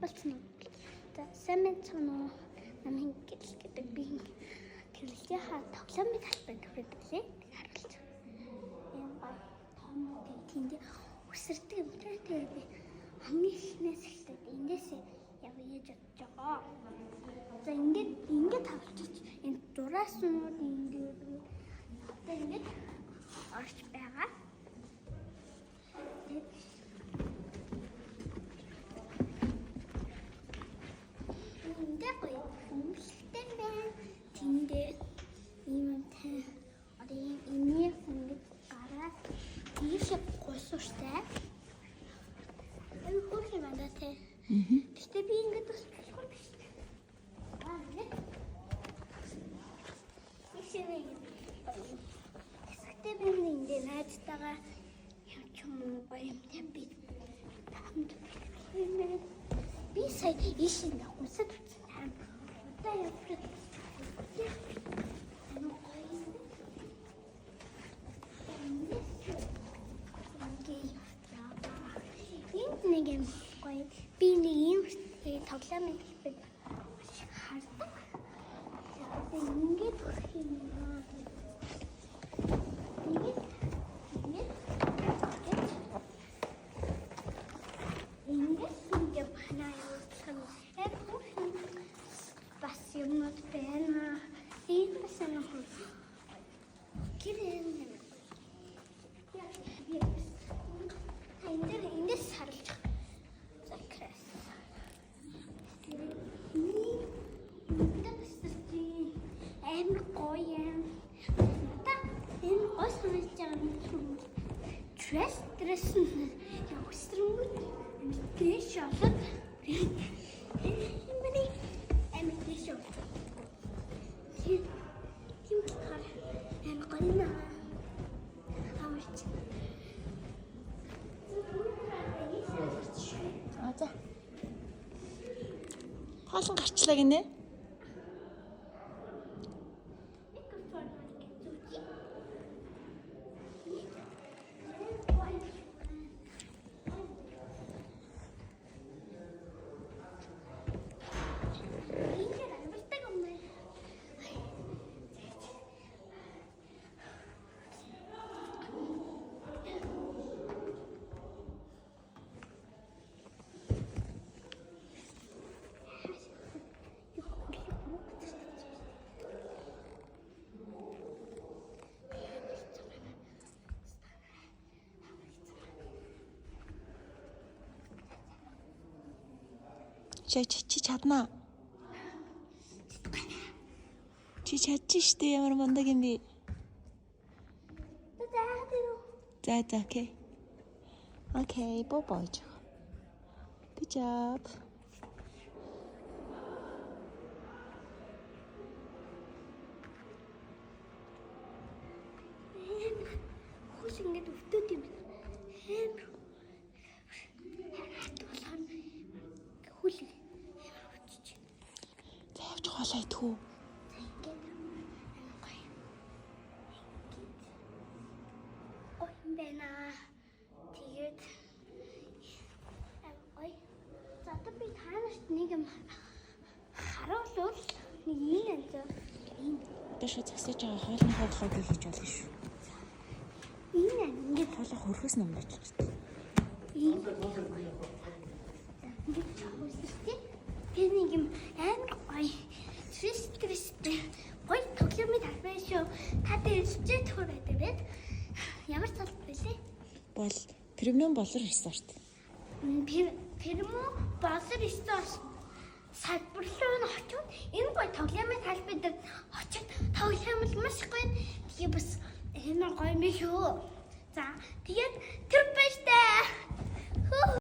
Болсон уу? За, сайн мэцэн үү? Намын гэрэл гэдэг би гэрэлжийнхаа тоглоомын талбай төвлөлээ. Тэг харуулж. Ийм гоё тоомуудыг тэнд үсэрдэг юм те. Тэгээд би хамгийн эхнээс эхлээд эндээсээ явъя гэж бодож байгаа. За, ингээд тавьчих. Энэ зураасууд ингээд одоо ингээд орж байгаа. Тэгээд эндээ гоё хүмүүлэгтэй байна. Тэндээ ийм юмтай одоо ийм энийг ингэж гараад тийшээ гусууштай. Аюу хөөрхөн юм байна те. Гэхдээ би ингэж бас болохоор биш. Аа, ингээд. Ийшээ нэг хэсэгтэй би эндээ найзтайгаа юм ч юм уу гоё юм би хамт юм байна. Би сая ийшээ ингээ гусаад үзсэн. Одоо явж anu гоё юм. Энд нэг юм гоё. Би нэг юм тоглоомын талбайг маш их хардаг. За, ингээд өрөх юм аа. Ингээд ингээд ингээд ингээд панаа явуулах юм. Яг хөөрхөн бас юмнууд байна. Энэ бас нэг гэрэн юм. Яг энэ дээр эндээс сарлж. За, крас. Амар гоё юм. Надаа энэ гоё санагдаж байгаа юм. Dress dress яг өсрөнгүүд амар дээш олоод юм амар дээш олоод. Тийм болохоор амар гоё юм аа. Амарч. А, за. Хоолн гарчлаа гинэ. Микрофон зүгий. Ингээд амардаг юм байна. Юу хөлөг бүрүү газар тавьж байна. Чи чаднаа. Чи чадчих штэ, ямар мундаг юм бэ? За за, okay. Okay, бо болж. Good job. Хөл ингээд өвдөд юм байна. Амар хат болохоор хөл амар өвдөж байна. За, явж хоолоо идэх үү? За, ингээд амар гоё. Ингээд гоё юм байна. Тэгээд амар гоё. За, одоо би та нарт нэг юм харуулвал нэг энэ энэ энэ Одоо шууд зогсоож байгаа хоолныхоо vlog ыг хийж болно шүү. Энэ ингээд Хоолой хөрхөөс өмнө очиж. ийм ингээд үсэртэй. Би нэг юм амар гоё трис тристэй гоё тоглоомын талбай шүү. Та дэрэлжээ төр байдаг байд. Ямар талбай вэ? Бол Premium Болор Resort. Пермо Болор Resort салбар руу нь очиод энэ гоё тоглоомын талбай дээр очиод тоглоом маш гоё. Тэгээ бас амар гоё юм шүү. За, тэгээд тэр